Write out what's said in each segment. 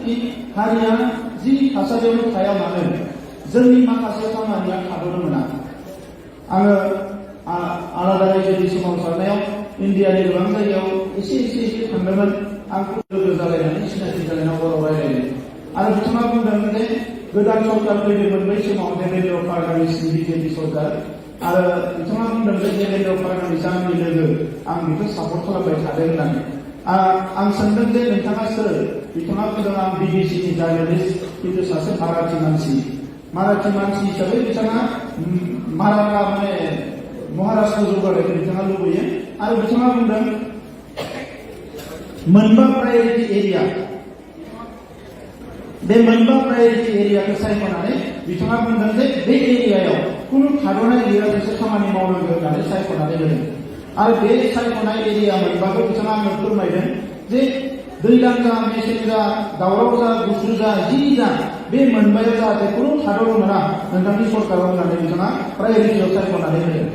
कि हारिया जि थासारियावनो थाया मानो जोंनि माखासे खामानिया थाद'नो मोना। आङो आलादा रायजोनि सोमावसारनायाव इन्डियानि गोबां जायगायाव एसे थांदोंमोन। आंखौ लोगो जालायनानै सिनायथि जालायना बर' रायलायदों आरो बिथाङा बुंदों जे गोदान सरकार फैदोंमोन बै समाव देवेन्द्र फडणवीसनि बिजेपि सरकार आरो बिथाङा बुंदों जे देवेन्द्र फडणवीस आंनि लोगो आं बेखौ सापर्ट खालामबाय थादों होननानै। आं सोंदों जे नोंथाङा सोर? बिथाङा बुंदों आं बिबिसिनि जार्नालिस्ट खिन्थु सासे माराठी मानसि हिसाबै बिथाङा माराठा माने महाराष्ट्र जौगानायखौ बिथाङा लुबैयो आरो बिथाङा बुंदों मोनबा प्रायोरिटी एरिया बे मोनबा प्रायोरिटी एरियाखौ सायख'नानै बिथाङा बुंदों जे बे एरियायाव खुनु थाद'नाय गैयाजासे खामानि मावनांगौ होननानै सायख'नानै होदों आरो बे सायख'नाय एरिया मोनबाखौ बिथाङा आंनो फोरमायदों जे दैज्लां जा मेसें जा दावराव जा गुसु जा जि जा बे मोनबायाव जाहाथे खुनु थाद'नो मोना नोंथांनि सरकाराव होननानै बिथाङा प्रायोरिटीयाव सायख'नानै होदों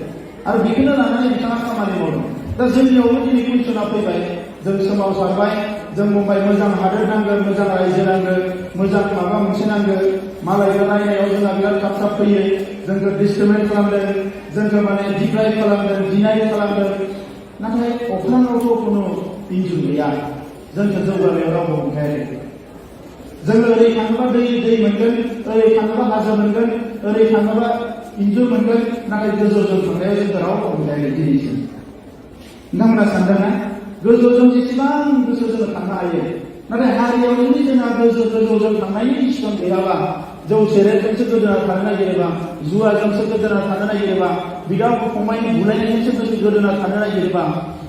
आरो बेखौनो लानानै बिथाङा खामानि मावदों। दा जोंनियावबो दिनै कुइसना फैबाय, जों सोमावसारबाय, जों बुंबाय मोजां हादोर नांगोन, मोजां रायजो नांगोन, मोजां माबा मोनसे नांगोन। मालायखौ नायनायाव जोंहा बिराद थाब फैयो, जोंखौ डिसक्रिमिनेट खालामदों, जोंखौ माने डिप्राइभ खालामदों, डिनाय खालामदों। नाथाय अख्राङावथ' खुनु इन्जुर गैया, जोंखौ जौगानायाव रावबो हमथायाखै। जोङो ओरै थाङोबा दै मोनगोन, ओरै थाङोबा हाजो मोनगोन, ओरै थाङोबा इन्जुर मोनगोन, नाथाय गोजौजों थांनायाव जोंखौ रावबो हमथायाखै दिनैसिम। नोंथांमोना सानदोंना गोजौजों जेसेबां गोसो जोङो थांनो हायो, नाथाय हारियाव जुदि जोंहा गोजौजों थांनायनि डिसिसन गैयाबा, जौ सेरेबजोंसो गोदोना थानो नागिरोबा, जुवाजोंसो गोदोना थानो नागिरोबा, बिदा फंबायनि बुलायनायजोंसो गोदोना थानो नागिरोबा,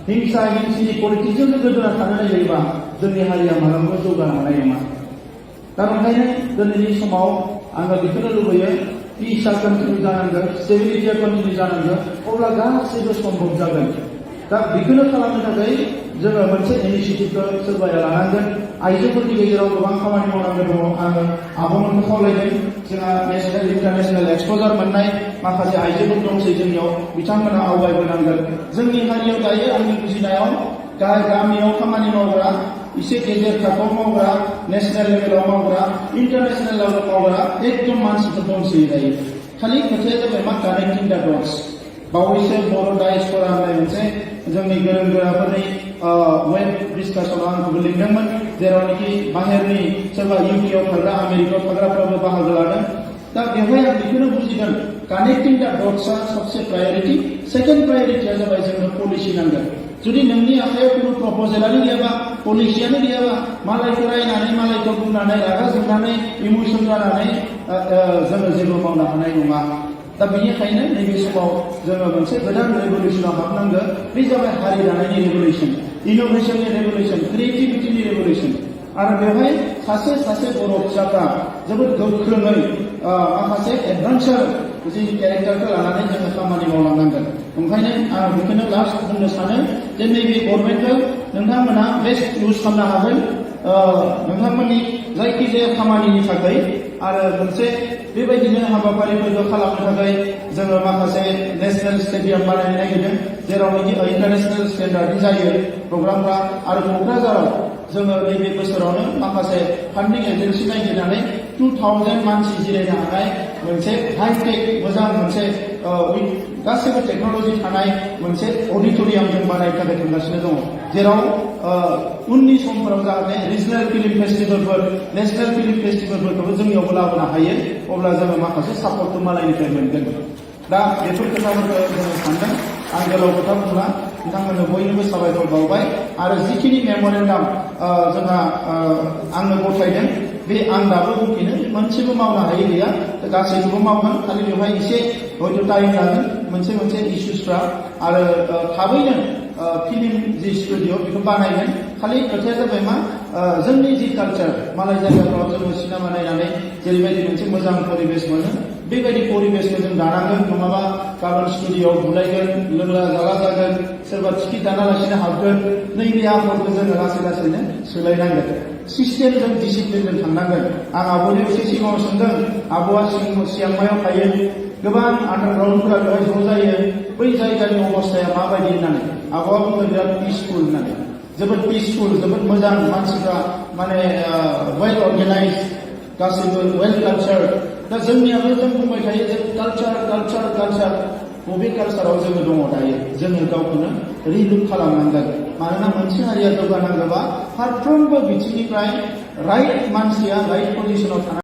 हिंसा हिंसिनि पलिटिक्सजोंसो गोदोना थानो नागिरोबा जोंनि हारिया मालाबाबो जौगानो हानाय नङा। दा ओंखायनो दिनैनि समाव आङो बेखौनो लुबैयो, पिसआ कन्टिनिउ जानांगोन, स्टेबिलिटिया कन्टिनिउ जानांगोन, अब्ला गासैबो सम्भब जागोन। दा बेखौनो खालामनो थाखाय जोङो मोनसे इनिसिएटिभखौ सोरबाया लानांगोन। आइजोफोरनि गेजेराव गोबां खामानि मावनांगौ दङ। आङो आब'मोनखौ खावलायदों, जोंहा नेसनेल इन्टारनेसनेल एक्सप'जार मोननाय माखासे आइजोफोर दंसै जोंनियाव, बिथांमोना आवगायबोनांगोन। जोंनि हारियाव दायो आंनि बुजिनायाव गामियाव खामानि मावग्रा, इसे गेजेर थाखोआव मावग्रा, नेसनेल लेभेलाव मावग्रा, इन्टारनेसनेल लेभेलाव मावग्रा एकदम मानसिफोर दंसै दायो। खालि खोथाया जाबाय मा कानेक्टिं द डट्स। बावैसो बर' डायस्प'रा होननाय मोनसे जोंनि गोरों गोराफोरनि वेब डिसकासनाव आंखौबो लिंदोंमोन, जेरावनोखि बाहेरनि सोरबा इउकेआव थाग्रा, आमेरिकायाव थाग्राफ्राबो बाहागो लादों। दा बेवहाय आं बेखौनो बुजिदों, कानेक्टिं द डट्सआ सबसे प्रायोरिटी। सेकेन्ड प्रायोरिटीया जाबाय जोंनो पलिसि नांगोन। जुदि नोंनि आखायाव खुनु प्रप'जेलानो गैयाबा, पलिसियानो गैयाबा, मालायखौ रायनानै, मालायखौ बुंनानै, रागा जोंनानै, इमोसन जानानै जोङो जेबो मावनो हानाय नङा। दा बेनिखायनो नैबे समाव जोङो मोनसे गोदान रेभलिउसनाव हाबनांगोन। बे जाबाय हारि दानायनि रेभलिउसन, इन'भेसननि रेभलिउसन, क्रिएटिभिटिनि रेभलिउसन। आरो बेवहाय सासे बर' फिसाफ्रा जोबोद गोख्रोङै माखासे एडभेन्सार जि केरेक्टारखौ लानानै जोङो खामानि मावलांनांगोन। ओंखायनो आं बेखौनो लास्ट बुंनो सानो जे नैबे गभर्नमेन्टखौ नोंथांमोना बेस्ट इउज खालामनो हागोन नोंथांमोननि जायखिजाया खामानिनि थाखाय। आरो मोनसे बेबायदिनो हाबाफारिफोरखौ खालामनो थाखाय जोङो माखासे नेसनेल स्टेडियाम बानायनो नागिरदों, जेरावनोखि इन्टारनेसनेल स्टेन्डार्डनि जायो प्रग्रामफ्रा। आरो क'क्राझाराव जोङो नैबे बोसोरावनो माखासे फान्डिं एजेन्सि नागिरनानै 2000 मानसि जिरायनो हानाय मोनसे हाइटेक मोजां मोनसे गासैबो टेक्न'लजि थानाय मोनसे अडिट'रियाम जों बानायनो थाखाय थांगासिनो दङ, जेराव उननि समफोराव जाहाथे रिजनेल फिल्म फेस्टिभेलफोर, नेसनेल फिल्म फेस्टिभेलफोरखौबो जोंनियावबो लाबोनो हायो, अब्ला जोङो माखासे सापर्टखौ मालायनिफ्राय मोनगोन। दा बेफोर खोथाफोरखौ जोङो सानदों। आं गोलाव खोथा बुंला, नोंथांमोननो बयनोबो साबायखर बावबाय। आरो जिखिनि मेम'रेन्डाम जोंहा आंनो गथायदों, बे आं दाबो बुंफिनो मोनसेबो मावनो हायै गैया, गासैखौबो मावगोन। खालि बेवहाय एसे हयथ' टाइम लागोन मोनसे इस्युसफ्रा। आरो थाबैनो फिल्म जि स्टुडिअ बेखौ बानायगोन। खालि खोथाया जाबाय मा, जोंनि जि कालचार, मालाय जायगाफ्राव जोङो सिनेमा नायनानै जेरैबायदि मोनसे मोजां परिबेस मोनो, बेबायदि परिबेसखौ जों दानांगोन। नङाबा गाबोन स्टुडिअ'आव बुलायगोन, लोंला जाला जागोन, सोरबा टिकेट दानालासिनो हाबगोन। नैबे आखलखौ जोङो लासै लासैनो सोलायनांगोन। सिस्टेमजों डिसिप्लिनजों थांनांगोन। आं आब'नि एसे सिगाङाव सोंदों, आब'आ सियांमायाव थायो, गोबां आन्डारग्राउन्डफोरा बेवहाय ज' जायो, बै जायगानि अबस्थाया माबायदि होननानै। आब'आ बुंदों बिराद पिसफुल होननानै। जोबोद पिसफुल, जोबोद मोजां मानसिफ्रा माने वेल अर्गेनाइज, गासैबो वेल कालचार। दा जोंनियाबो जों बुंबाय थायो जे कालचार कालचार कालचार। बबे कालचाराव जोङो दङ दायो? जोङो गावखौनो रिलुक खालामनांगोन। मानोना मोनसे हारिया जौगानांगौबा फारफ्रोमबो बिथिंनिफ्राय राइट मानसिया राइट पजिशनाव थानांगोन।